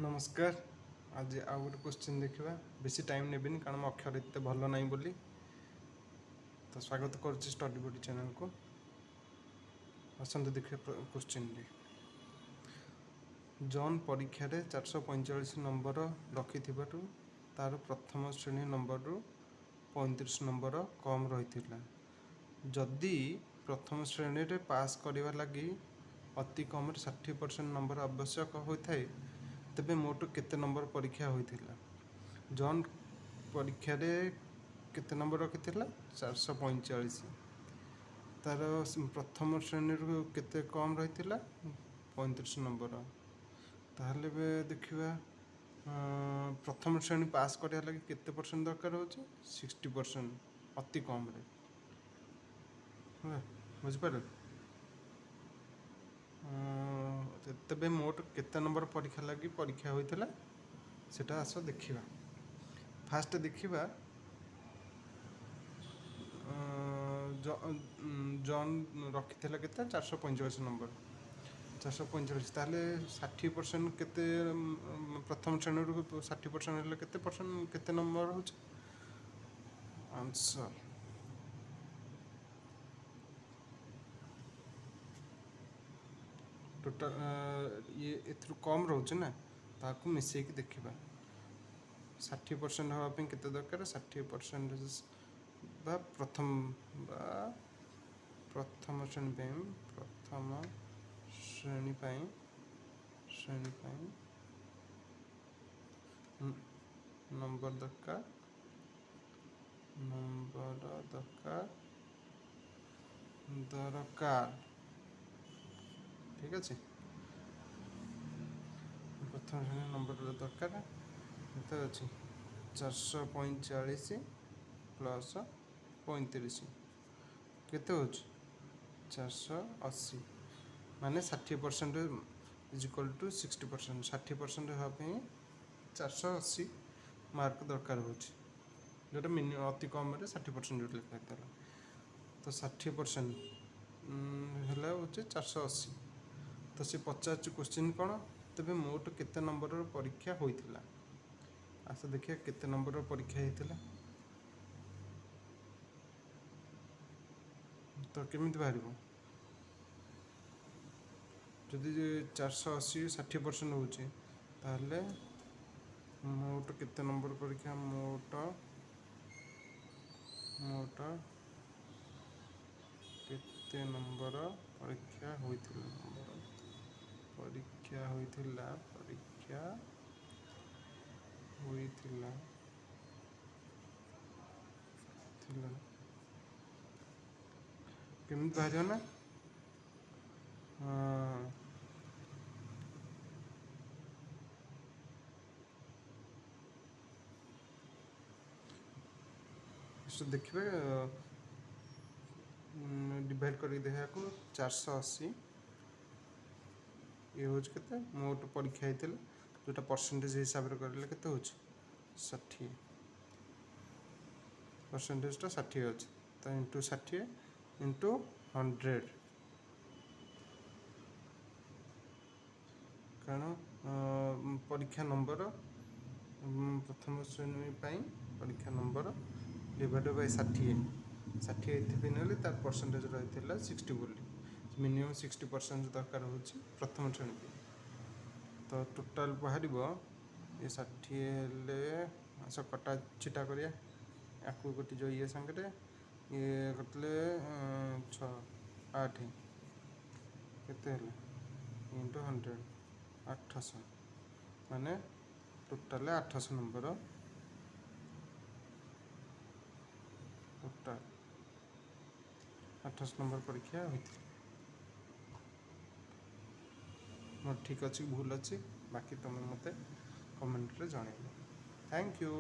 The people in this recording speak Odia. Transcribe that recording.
ନମସ୍କାର। ଆଜି ଆଉ ଗୋଟେ କ୍ୱେଶ୍ଚିନ୍ ଦେଖିବା। ବେଶୀ ଟାଇମ୍ ନେବିନି, କାରଣ ମୋ ଅକ୍ଷର ଏତେ ଭଲ ନାହିଁ ବୋଲି। ତ ସ୍ୱାଗତ କରୁଛି ଷ୍ଟଡି ବଡି ଚ୍ୟାନେଲକୁ। ଆସନ୍ତୁ ଦେଖିବା କ୍ୱେଶ୍ଚିନ୍ଟି। ଜନ୍ ପରୀକ୍ଷାରେ 445 ନମ୍ବର ରଖିଥିବାରୁ ତାର ପ୍ରଥମ ଶ୍ରେଣୀ ନମ୍ବରରୁ 35 ନମ୍ବର କମ୍ ରହିଥିଲା। ଯଦି ପ୍ରଥମ ଶ୍ରେଣୀରେ ପାସ୍ କରିବା ଲାଗି ଅତି କମ୍ରେ 60% ନମ୍ବର ଆବଶ୍ୟକ ହୋଇଥାଏ, ତେବେ ମୋଟ କେତେ ନମ୍ବର ପରୀକ୍ଷା ହୋଇଥିଲା? ଜନ୍ ପରୀକ୍ଷାରେ କେତେ ନମ୍ବର ରଖିଥିଲା? 445। ତାର ପ୍ରଥମ ଶ୍ରେଣୀରୁ କେତେ କମ୍ ରହିଥିଲା? 35 ନମ୍ବର। ତାହେଲେ ଏବେ ଦେଖିବା, ପ୍ରଥମ ଶ୍ରେଣୀ ପାସ୍ କରିବା ଲାଗି କେତେ ପରସେଣ୍ଟ ଦରକାର ହେଉଛି? 60% ଅତି କମ୍ରେ ହେଲା। ବୁଝିପାରିଲେ? ତେବେ ମୋଟ କେତେ ନମ୍ବର ପରୀକ୍ଷା ଲାଗି ପରୀକ୍ଷା ହୋଇଥିଲା, ସେଟା ଆସ ଦେଖିବା। ଫାଷ୍ଟ ଦେଖିବା, ଜନ୍ ରଖିଥିଲା କେତେ? 445 ନମ୍ବର। 445, ତାହେଲେ 60% କେତେ? ପ୍ରଥମ ଶ୍ରେଣୀରୁ 60% ହେଲେ କେତେ ପରସେଣ୍ଟ, କେତେ ନମ୍ବର ହେଉଛି? ଆନ୍ସର୍ ଟୋଟାଲ ଇଏ ଏଥିରୁ କମ୍ ରହୁଛି ନା, ତାକୁ ମିଶେଇକି ଦେଖିବା। 60% ହେବା ପାଇଁ କେତେ ଦରକାର? 60% ବା ପ୍ରଥମ ଶ୍ରେଣୀ ପାଇଁ, ପ୍ରଥମ ଶ୍ରେଣୀ ପାଇଁ ନମ୍ବର ଦରକାର, ନମ୍ବର ଦରକାର। ଠିକ୍ ଅଛି। ପ୍ରଥମ ଶ୍ରେଣୀ ନମ୍ବର ଦରକାର କେତେ ଅଛି? 445 ପ୍ଲସ୍ 35 କେତେ ହେଉଛି? 480। ମାନେ 60% is equal to 60%। 60% ହେବା ପାଇଁ 480 ମାର୍କ ଦରକାର ହେଉଛି, ଯେଉଁଟା ଅତି କମ୍ରେ 60% ଯେଉଁଟା ଲେଖା ହେଇଥିଲା। ତ 60% ହେଲା ହେଉଛି 480। ତ ସେ ପଚାରୁଛି କ୍ୱେଶ୍ଚିନ୍ କ'ଣ? ତେବେ ମୋଟ କେତେ ନମ୍ବରର ପରୀକ୍ଷା ହୋଇଥିଲା? ଆସ ଦେଖିବା କେତେ ନମ୍ବରର ପରୀକ୍ଷା ହେଇଥିଲା। ତ କେମିତି ବାହାରିବ? ଯଦି 480 60% ହେଉଛି, ତାହେଲେ ମୋଟ କେତେ ନମ୍ବର ପରୀକ୍ଷା, ମୋଟ କେତେ ନମ୍ବର ପରୀକ୍ଷା ହୋଇଥିଲା? ନମ୍ବର ପରୀକ୍ଷା ହୋଇଥିଲା, ପରୀକ୍ଷା ହୋଇଥିଲା ଥିଲା। କେମିତି ବାହାରିବ ନା, ହଁ, ଦେଖିବେ, ଡିଭାଇଡ଼ କରିକି ଦେଖିବାକୁ 480 ଇଏ ହେଉଛି କେତେ ମୋଟ ପରୀକ୍ଷା ହେଇଥିଲା, ଯେଉଁଟା ପରସେଣ୍ଟେଜ୍ ହିସାବରେ କରିଲେ କେତେ ହେଉଛି? 60। ପରସେଣ୍ଟେଜଟା 60 ଅଛି, ତ ଇଣ୍ଟୁ 60 ଇଣ୍ଟୁ 100। କାରଣ ପରୀକ୍ଷା ନମ୍ବର, ପ୍ରଥମ ଶ୍ରେଣୀ ପାଇଁ ପରୀକ୍ଷା ନମ୍ବର ଡିଭାଇଡ଼ ବାଇ 60। 60 ଏଥିପାଇଁ ନେଲେ, ତାର ପରସେଣ୍ଟେଜ୍ ରହିଥିଲା 60 ବୋଲି। ମିନିମମ୍ 60% ଦରକାର ହେଉଛି ପ୍ରଥମ ଶ୍ରେଣୀ ପାଇଁ। ତ ଟୋଟାଲ୍ ବାହାରିବ ଏ 60 ହେଲେ, ଆସ କଟା ଛିଟା କରିବା। ୟାକୁ କଟିଯିବ ଇଏ ସାଙ୍ଗରେ, ଇଏ କଟିଲେ ଛଅ ଆଠ, କେତେ ହେଲା? ଇଣ୍ଟୁ 100, 800। ମାନେ ଟୋଟାଲ 800 ନମ୍ବର, ଟୋଟାଲ 800 ନମ୍ବର ପରୀକ୍ଷା ହୋଇଥିଲା। ମୋର ଠିକ୍ ଅଛି କି ଭୁଲ ଅଛି, ବାକି ତୁମେ ମୋତେ କମେଣ୍ଟରେ ଜଣାଇବ। Thank you.